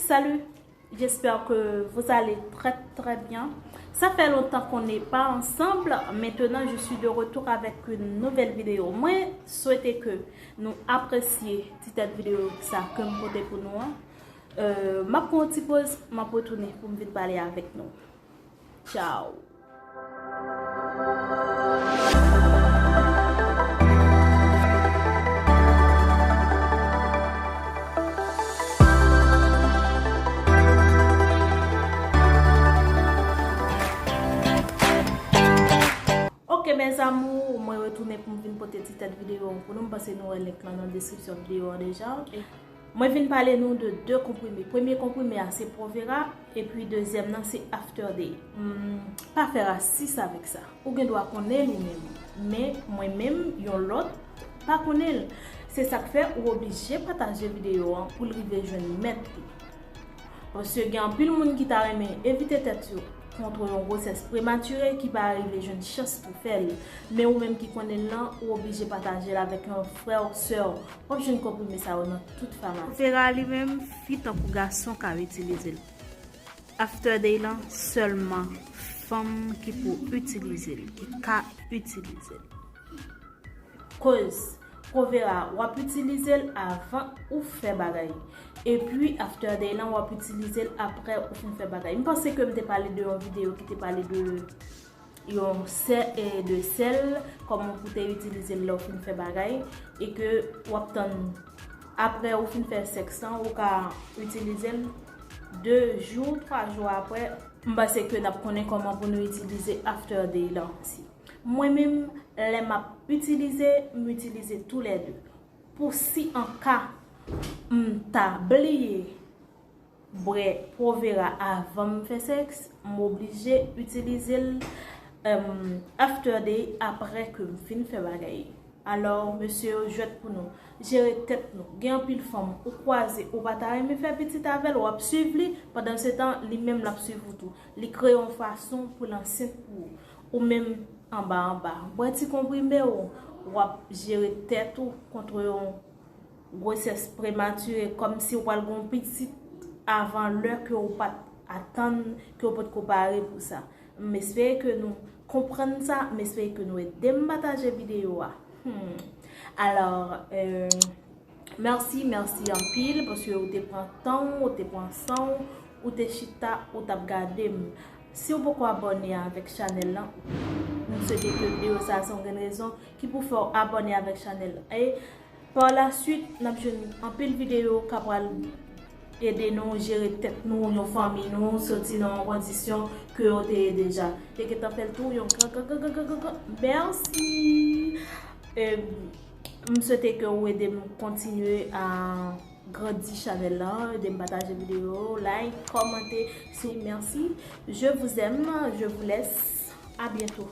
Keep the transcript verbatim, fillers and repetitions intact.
Salut, j'espère que vous allez très très bien. Ça fait longtemps qu'on n'est pas ensemble. Maintenant, je suis de retour avec une nouvelle vidéo. Mwen swete ke nou apresye ti tèt videyo sa ke m pote pou nou an. Euh, m ap pran yon ti poz, m ap retounen pou m vin pale avèk nou. Ciao. Ok, mes amours, mwen retounen pou m vin pote ti tèt videyo an pou nou. M panse nou wè link lan nan deskripsyon videyo an deja. Mwen vin pale nou de de konprime. Premye konprime a se Provera, epi dezyèm nan se After Day. Hmm, pa fè rasis avèk sa. Ou gen dwa konnen l ou menm, men mwen menm, yon lòt, pa konnen l. Se sa k fè ou oblije pataje videyo an pou l rive jwenn mèt li. Paske gen anpil moun ki ta renmen evite tèt yo kont yon gwosès prematire ki pa rive jwenn chans pou fè l. Men ou menm ki konnen l lan, ou oblije pataje l avèk yon frè ou sè w. W ap jwenn konprime sa yo nan tout famasi. Vera li menm, fi tankou gason ka itilize l. After Day lan, sèlman fanm ki pou itilize l, ki ka itilize l. Koz, Provera, w ap itilize l avan ou fè bagay. Epi, After Day lan, w ap itilize l apre ou fin fè bagay. M panse ke m te pale de yon videyo ki te pale de yon sè, e de sèl, kòman pou te itilize l lè w fin fè bagay, e ke w ap tann apre ou fin fè sèks lan, ou ka itilize l de jou, twa jou apre. M panse ke n ap konnen kòman pou nou itilize After Day lan osi. Mwen menm, lè m ap itilize, m itilize toulède. Pou si an ka m ta bliye bwè Provera avan m fè sèks, m oblije itilize l, em, After Day apre ke m fin fè bagay. Alò, mesye yo jwèt pou nou, jere tèt nou. Gen anpil fanm ou kwaze, ou pa ta renmen fè pitit avè l, w ap swiv li, pandan se tan, li menm l ap swiv ou tou. Li kreye yon fason pou l ansent pou ou. Ou menm anba anba. Bwè ti konprime w, w ap jere tèt ou kont yon gwosès prematire, kòmsi w pral gen yon pitit avan lè ke w pa t atann, ke w potko pare pou sa. M espere ke nou konprann sa, m espere ke nou ede m pataje videyo a. Hmm. Alò, euh, mèsi, mèsi anpil, paske ou te pran tan w, ou te pran san w, ou te chita, ou t ap gade m. Si w poko abòne avèk chanèl lan, m swete ke videyo sa a se yon grenn rezon ki pou fè w abòne avèk chanèl lan. E pa la swit, n ap jwenn anpil videyo k ap pral ede nou jere tèt nou, yon fanmi nou, soti nan yon kondisyon ke yo te ye deja. Te gentan fè l tou, yon gran, gran, gran, gran, gran, gran, gran mèsi. E m swete ke w ede m kontinye a grandi chanèl lan, ede m pataje videyo, like, kòmante. Si, mèsi. Je vous aime, je vous laisse. À bientôt.